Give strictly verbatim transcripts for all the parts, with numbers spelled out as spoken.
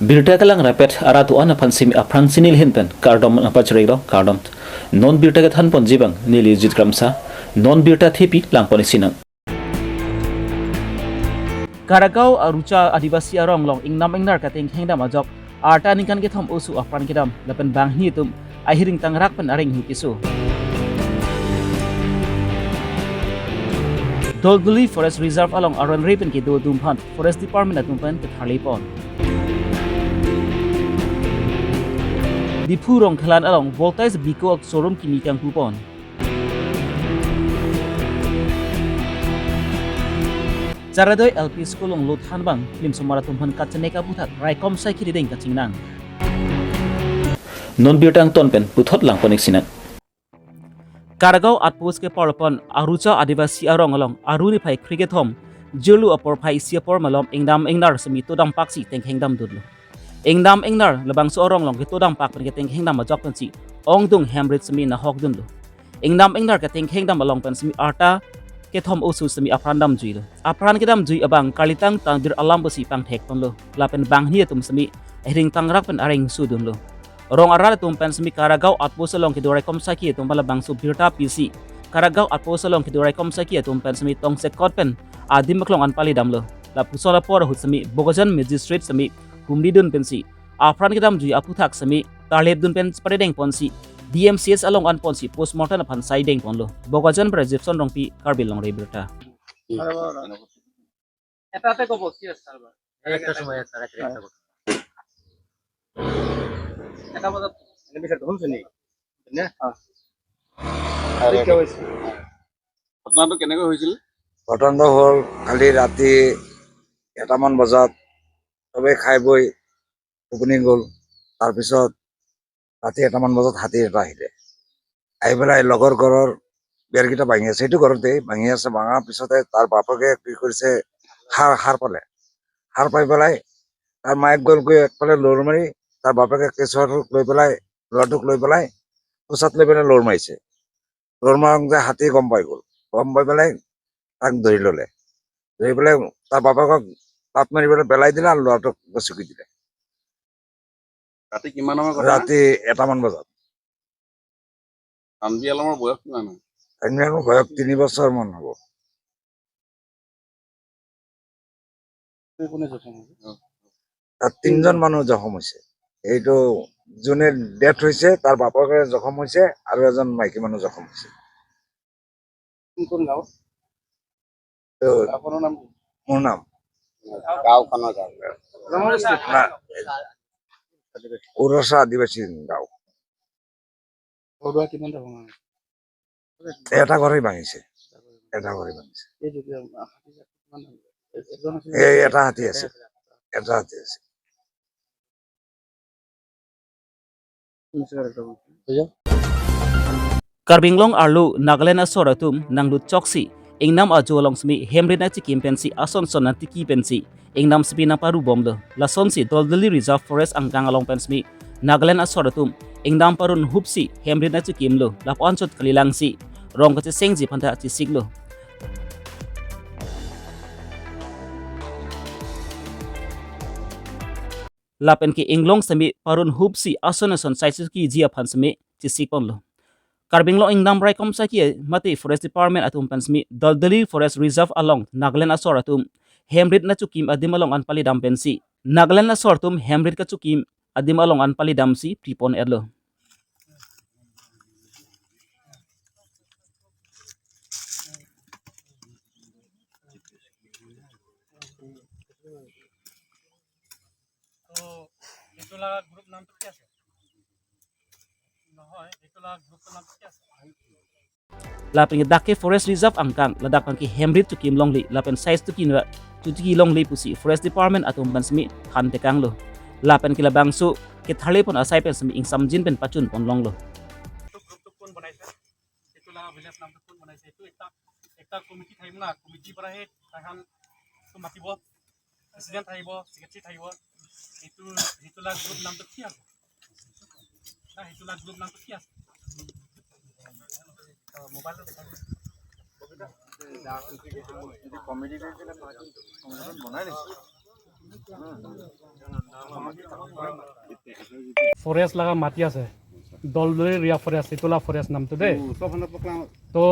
Birta kelang rapet arat do-an aphan simi aphrang si neli ahin pen kardom nangpachirilo, kardom. Non birta kethanponji abang neli Jit Kramsa, non birta thepi langpon-ik sinang. Karagaon Arucha Adivasi arong along ingnam ingnar katengkheng dam ajok arta ningkan kethom oso apran kedam lapen banghini atum ahiring tangrak pen areng hu keso. Dolduli Forest Reserve along aron re pen kedo atum aphan Forest Department atum pen ketharlepon. Diphu Rongkhelan along Voltage Biko showroom kimi kangpupon. Charadoi L P School along lothan abang film somar atum aphan kachenek aputhak raikom saikhi rideng kachingnang. Non birta angton pen puthot langpon-ik sinang. Karagaon Outpost keparlopon Arucha Adivasi arong along Aru niphai krekethom, jirlu aporphai isi apor malom ingnam ingnar simi todam paksi tengkheng damdunlo. Ingnam ingnar labangso arong along ketodam pak pen ketengkheng dam ajok pensi ongdung hem rit simi nahokdunlo. Ingnam ingnar ketengkheng dam along pen simi arta kethom oso simi apran damjuilo. Apran kedamjui abang karlitang Tanbir Alam pusi pangthekponlo. Lapen banghini atum simi ahiring tangrak pen areng sudunlo. Rong arat atum pen simi Karagaon Outpost along kedo raikom saikhi atum pen labangso birta pisi Karagaon Outpost along kedo raikom saikhi atum pen simi tongsekot pen adim aklong an palidamlo. Lapuson apor ahut simi Bokajan Magistrate simi humridun pensi apran kedamjui aputhak simi tarlepdun pen paridengponsi D M C H along anponsi postmortem aphan saidengponlo. Bokajan pen Jepson Rongpi, Karbi Longri Abirta. এটাতে ক'ব, কি আছে ছাৰ? একটা সময় আছে, রাত্রে একটা কথা। এটা বজাত। এনে বিচাৰ দেখোন শুনি। নে? অ। আৰে, কি হৈছে? ঘটনাটো কেনেকৈ হৈছিল? ঘটনাটো হ'ল, কালি ৰাতি এটামান বজাত চবেই খাই বৈ টোপনি গ'ল। তাৰপিছত ৰাতি এটামান বজাত হাতী এটা আহিলে। আহি পেলাই লগৰ ঘৰৰ বেৰকেইটা ভাঙি আছে, সেইটো ঘৰতেই ভাঙি আছে। ভাঙাৰ পিছতে তাৰ বাপকে কি কৰিছে, সাৰ, সাৰ পালে। সাৰ পাই পেলাই তাৰ মাক গ'লগৈ একফালে লৌৰ মাৰি, তাৰ বাপকে কেঁচুৱাটোক লৈ পেলাই, ল'ৰাটোক লৈ পেলাই, কোচাত লৈ পেলাই লৌৰ মাৰিছে। লৌৰ মাৰোঁতে হাতীয়ে গম পাই গ'ল। গম পাই পেলাই তাক ধৰি ল'লে। ধৰি পেলাই তাৰ বাপেকক লাত মাৰি পেলাই পেলাই দিলে আৰু ল'ৰাটোক গচকি দিলে। ৰাতি কিমান সময়ৰ ঘটনা? ৰাতি এটামান বজাত। তানভি আলমৰ বয়স কিমান হয়? তানভি আলমৰ বয়স তিনি বছৰমান হ'ব। কোনে কোনে জখম হৈছে? তাত তিনিজন মানুহ জখম হৈছে। এইটো যোনে ডেথ হৈছে, তাৰ বাপকে জখম হৈছে আৰু এজন মাইকী মানুহ জখম হৈছে। কোন কোন গাঁও? তো আপোনাৰ নাম কি? মোৰ নাম? গাঁওখনৰ গাঁও। না, ওৰচা আদিবাসী গাঁও। ঘৰুৱা কিমানটা ভাঙা? এটা ঘৰেই ভাঙিছে, এটা ঘৰেই ভাঙিছে। এই যদি হাতী কিমান, এজন আছিল? এই এটা হাতী আছে, এটা হাতী আছে। Karbi Anglong arlo Nagaland asor atum nanglut choksi ingnam ajo along simi hemrit nangchikim pensi ason son nangtiki pensi ingnam simi nangparubomlo. Lasonsi Dolduli Reserve Forest angkang along pen simi Nagaland asor atum ingnam parun hupsi hemrit nangchikimlo. Lapu anchot kalilangsi rong kachesengji aphanta chisiklo. Lapen ke inglong simi parun hupsi ason ason saisukiji aphan simi chisikponlo. Karbi Anglong ingnam raikom saikhi mate Forest Department atum pen simi Dolduli Forest Reserve along Nagaland asor atum hemrit nangchikim adim along an palidam pensi Nagaland asor atum hemrit kachikim adim along an palidamsi pripon etlo. তো এইটো লাগা গ্ৰুপ নামটো কি আছে? নহয়, এইটো লাগা গ্ৰুপটোৰ নামটো কি আছে? Lapen ke dak ke Forest Reserve angkang, ladak abang ke hemrit chikim longle, lapen sais chikim ba, chikim longle pusi Forest Department atum pen simi thantekanglo. Lapen ke labangso ketharlepon asai pen simi ingsamjin pen pachunpon longlo. এইটো গ্ৰুপটো কোন বনাইছে? এইটো লাগা ভিলেজ নামটো কোন বনাইছে? এইটো একটা, একটা কমিটি থাকিব না, কমিটিৰ পৰা সেই তাহান মাতিব। প্ৰেচিডেণ্ট থাকিব, ছেক্ৰেটাৰী থাকিব। সেইটো, সেইটো লাগ গ্ৰুপ নামটো কি আছে? না, সেইটো লাগ গ্ৰুপ নামটো কি আছে? মোবাইলটো দেখাই দিব। কমিটি কৰি পেলাই পাৰ্টি সংগঠন বনাই লৈছে। ফৰেষ্ট লগা মাটি আছে, দলদৈ ৰিয়া ফৰেষ্ট, এইটোলা ফৰেষ্ট নামটো দেই। তো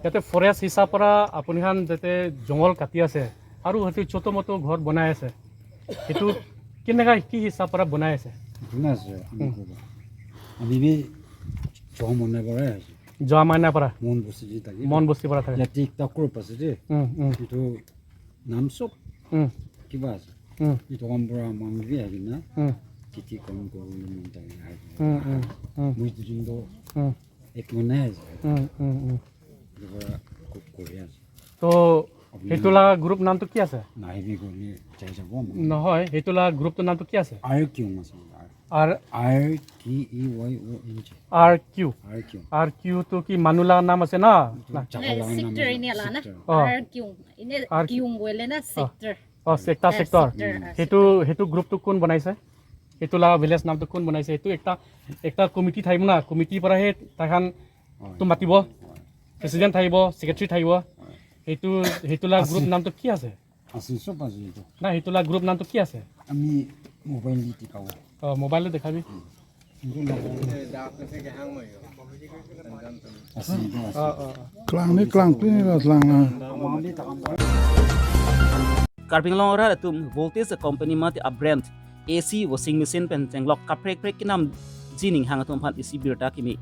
ইয়াতে ফৰেষ্ট হিচাপ পৰা আপুনি হান যাতে জংঘল কাটি আছে আৰু সেইটো ছোট মোটো ঘৰ বনাই আছে, সেইটো কেনেকা কি হিচাপ পৰা বনাই আছে? ধুনীয়া আছে, আমি উম। ক'ব। আমি বি জমনে পৰা আছে। জমানা পৰা। মন বস্তি দি থাকি। মন বস্তি পৰা থাকে। ইয়াতে একটা গ্ৰুপ আছে দেই। উম, উম, এইটো নাম চব উম, কিবা আছে। উম, এইটো কাম পৰা মানুহ বি আহি না। উম, খেতি কম কৰোঁ বুলি মন থাকে আহি। উম, উম, উম, মই দুদিন তো উম, এক মনে আছে। উম, উম, উম। এইটো পৰা খুব কৰি আছে। তো আপুনি সেইটোলা গ্ৰুপ নামটো কি আছে? নাহিবি গ'লে যাই যাব আমাৰ। নহয়, সেইটোলা গ্ৰুপটোৰ নামটো কি আছে? আৰ কিউ আছে, R. R R K E Y O' N G. R Q. R Q. R কিউটো কি মানুহ লগা নাম আছে না? এইটো না। জাগা নাই, লগা নাম চেক্টৰ আছে, এনে লগা না? চেক্টৰ। অ। R Q. এনে আৰ কিউ। কিউ বুলে না, অ। চেক্টৰ। অ, চেক্টৰ, আ, চেক্টৰ। চেক্টৰ, আ, সেইটো, চেক্টৰ। সেইটো গ্ৰুপটো কোন বনাইছে? সেইটোলা ভিলেজ নামটো কোন বনাইছে? সেইটো একটা, একটা কমিটি থাকিব না, কমিটিৰ পৰাহে তাইহান হয়। তো মাতিব। হয়। প্ৰেচিডেণ্ট থাকিব, ছেক্ৰেটাৰী থাকিব। হয়। সেইটো, সেইটোলা আছে। গ্ৰুপ নামটো কি আছে? আছে, চব আছে এইটো। না, সেইটোলা গ্ৰুপ নামটো কি আছে? আমি মোবাইল দি টিকাব। অ, মোবাইলটো দেখাবি। আছে, এইটো আছে। অ, অ, অ। Klangni klangpi ni la klang, ah. Karbi Anglong arat atum Voltas company mate a brand A C washing machine pen chenglok kaprek prek kenamji ninghang atum aphan isi birta kimi.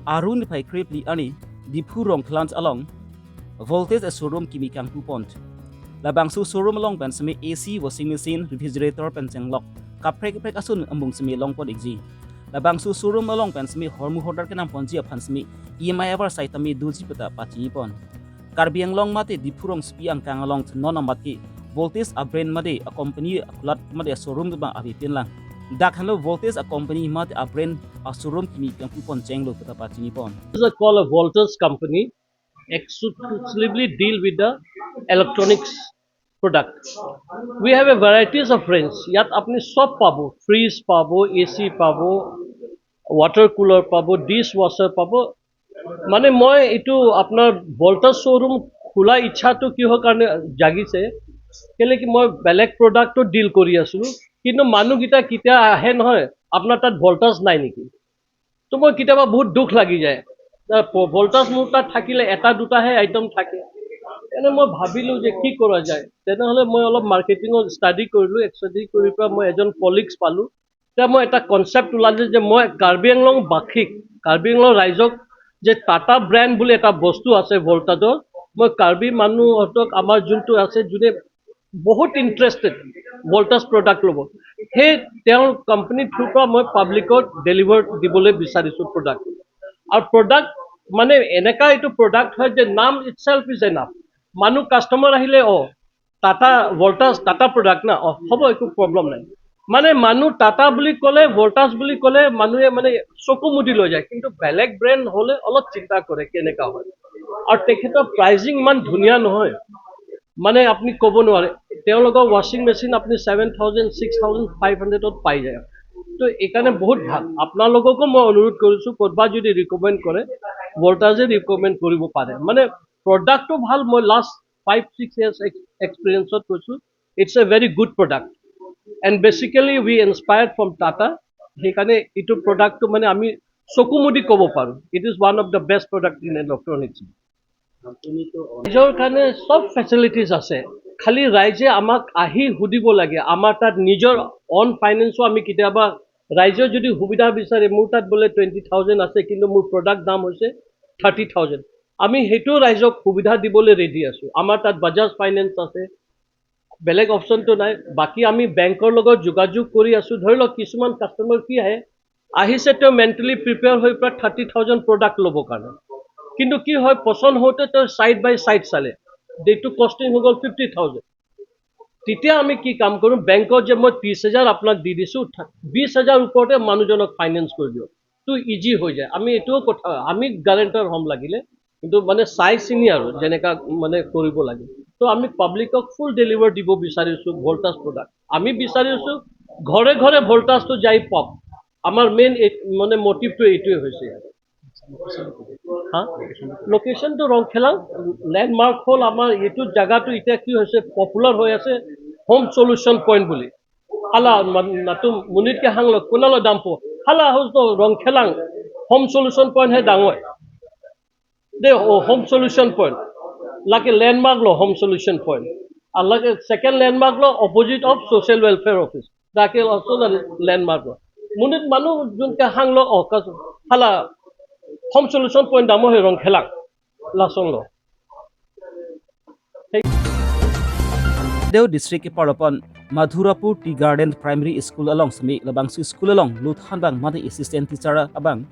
Aru niphai krepli arni Diphu Rongkhelan along Voltas a showroom kimi kangpupon. Labangso showroom along pen semi A C washing machine, refrigerator pen chenglok kaprek prek ason ambung semi longpon ikji. Labangso showroom along pen semi hormu hodar kenamponji aphan semi E M I avar saitam me doji peta pachinipon. Karbi Anglong mate Diphu rongsopi angkang along non amat ke Voltas a brand mate a company a kulat mate a showroom tebang avepinlang. Dak henlo Voltas a company mate a brand a showroom kimi kangpupon chenglo peta pachinipon. This is called a Voltas company, exclusively deal with the electronics product. We have a varieties of range. ইয়াত আপুনি চব পাব, ফ্ৰিজ পাব, এ চি পাব, water cooler পাব, dish washer পাব। মানে মই এইটো আপোনাৰ ভল্টাছ শ্ব'ৰুম খোলা ইচ্ছাটো কিহৰ কাৰণে জাগিছে, কেলে কি মই বেলেগ প্ৰডাক্টটো ডিল কৰি আছিলোঁ, কিন্তু মানুহকেইটা কেতিয়া আহে নহয়, "আপোনাৰ তাত ভল্টাছ নাই নেকি?" তো মই কেতিয়াবা বহুত দুখ লাগি যায়। ভল্টাছ মোৰ তাত থাকিলে এটা দুটাহে আইটেম থাকে। এনে মই ভাবিলোঁ যে কি কৰা যায়, তেনেহ'লে মই অলপ মাৰ্কেটিঙৰ ষ্টাডি কৰিলোঁ। ষ্টাডি কৰি পেলাই মই এজন কলিগছ পালোঁ। এতিয়া মই এটা কনচেপ্ট ওলালে যে মই কাৰ্বি আংলং বাসীক, কাৰ্বি আংলং ৰাইজক যে টাটা ব্ৰেণ্ড বুলি এটা বস্তু আছে ভল্টাছৰ, মই কাৰ্বি মানুহহঁতক, আমাৰ যোনটো আছে, যোনে বহুত ইণ্টাৰেষ্টেড ভল্টাছ প্ৰডাক্ট ল'ব, সেই তেওঁৰ কোম্পানীৰ থ্ৰুৰ পৰা মই পাব্লিকত ডেলিভাৰ দিবলৈ বিচাৰিছোঁ প্ৰডাক্ট। আৰু প্ৰডাক্ট মানে এনেকা এইটো প্ৰডাক্ট হয় যে নাম ইটছেল্ফ ইজ এনাফ। মানুহ কাষ্টমাৰ আহিলে, "অ, টাটা ভল্টাছ, টাটা প্ৰডাক্ট না, অ, হ'ব, একো প্ৰব্লেম নাই।" মানে মানুহ টাটা বুলি ক'লে, ভল্টাছ বুলি ক'লে মানুহে মানে চকু মুদি লৈ যায়, কিন্তু বেলেগ ব্ৰেণ্ড হ'লে অলপ চিন্তা কৰে কেনেকা হয়। আৰু তেখেতৰ প্ৰাইজিং ইমান ধুনীয়া নহয়, মানে আপুনি ক'ব নোৱাৰে। তেওঁলোকৰ ৱাশ্বিং মেচিন আপুনি seven thousand, six thousand five হাণ্ড্ৰেডত পাই যায়। তো এইকাৰণে বহুত ভাল। আপোনালোককো মই অনুৰোধ কৰিছোঁ, ক'ৰবাত যদি ৰিকমেণ্ড কৰে, ভল্টাছে ৰিকমেণ্ড কৰিব পাৰে। মানে প্ৰডাক্টটো ভাল। মই লাষ্ট ফাইভ ছিক্স ইয়াৰ্ছ এক্সপিৰিয়েঞ্চত কৈছোঁ, it's a very good product and basically we inspired from Tata। সেইকাৰণে এইটো প্ৰডাক্টটো মানে আমি চকু মুদি ক'ব পাৰোঁ, it is one of the best product in electronics। ৰাইজৰ কাৰণে চব ফেচিলিটিজ আছে, খালি ৰাইজে আমাক আহি সুধিব লাগে। আমাৰ তাত নিজৰ অন ফাইনেন্সো আমি কেতিয়াবা, ৰাইজে যদি সুবিধা বিচাৰে, "মোৰ তাত বোলে টুৱেণ্টি থাউজেণ্ড আছে, কিন্তু মোৰ প্ৰডাক্ট দাম হৈছে থাৰ্টি থাউজেণ্ড", আমি সেইটো ৰাইজক সুবিধা দিবলৈ ৰেডি আছোঁ। আমাৰ তাত বাজাজ ফাইনেন্স আছে, বেলেগ অপশ্যনটো নাই। বাকী আমি বেংকৰ লগত যোগাযোগ কৰি আছোঁ। ধৰি লওক, কিছুমান কাষ্টমাৰ কি আহে, আহিছে তেওঁ মেণ্টেলি প্ৰিপেয়াৰ হৈ পেলাই থাৰ্টি থাউজেণ্ড প্ৰডাক্ট ল'বৰ কাৰণে, কিন্তু কি হয়, পচন্দ হওঁতে তেওঁ ছাইড বাই ছাইড চালে, এইটো কষ্টিং হৈ গ'ল ফিফটি থাউজেণ্ড। তেতিয়া আমি কি কাম কৰোঁ, বেংকত যে মই ত্ৰিছ হাজাৰ আপোনাক দি দিছোঁ, বিছ হাজাৰ ওপৰতে মানুহজনক ফাইনেন্স কৰি দিয়ক, তো ইজি হৈ যায়। আমি এইটোও কথা, আমি গাৰেণ্টাৰ হ'ম লাগিলে, কিন্তু মানে চাই চিনি আৰু যেনেকা মানে কৰিব লাগে। তো আমি পাব্লিকক ফুল ডেলিভাৰ দিব বিচাৰিছোঁ ভল্টাছ প্ৰডাক্ট। আমি বিচাৰিছোঁ ঘৰে ঘৰে ভল্টাছটো যাই পাওক। আমাৰ মেইন মানে মটিভটো এইটোৱে হৈছে। হা, লোকেশ্যনটো ৰংখেলাং। লেণ্ডমাৰ্ক হ'ল আমাৰ এইটো জেগাটো এতিয়া কি হৈছে, পপুলাৰ হৈ আছে। Home Solution Point buli. Hala man-, latum monit kehanglo konatlo dampo. Hala hosto Rongkhelang Home Solution Point he dangoi. De o Home Solution Point. Lake landmark lo Home Solution Point. Alake second landmark lo opposite of Social Welfare Office. Lake also the landmark lo. Monit manu jun kehanglo o kas hala Home Solution Point dam he Rongkhelang. Lason lo. District keparlo pon Madhurapur Tea Garden Primary School along semi labangso school along luthan bang mate assistant teacher abang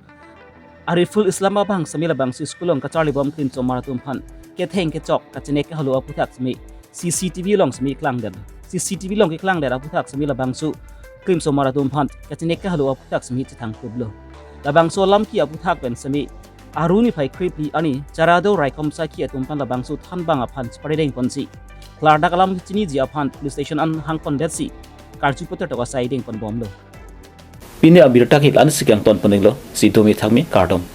Ariful Islam abang semi labangso school along kacharli bom klimchomar atum aphan ketheng kechok kachenek kehalo aputhak semi C C T V along semi klangdet. C C T V along keklangdet aputhak semi labangso klimchomar atum aphan kachenek kehalo aputhak semi chethang tublo. Labangso alam ke aputhak pen semi Aruni phai krip li ani Charado Raikom Sakhi atum aphan labangso thanbang aphan chepari deng ponsi klardak alam chiniji aphan police station an hang pondetsi karju poter tok asai deng pon bomlo. Pini abirta ke la-an si kangton pon denglo, si domi thangmi kardom.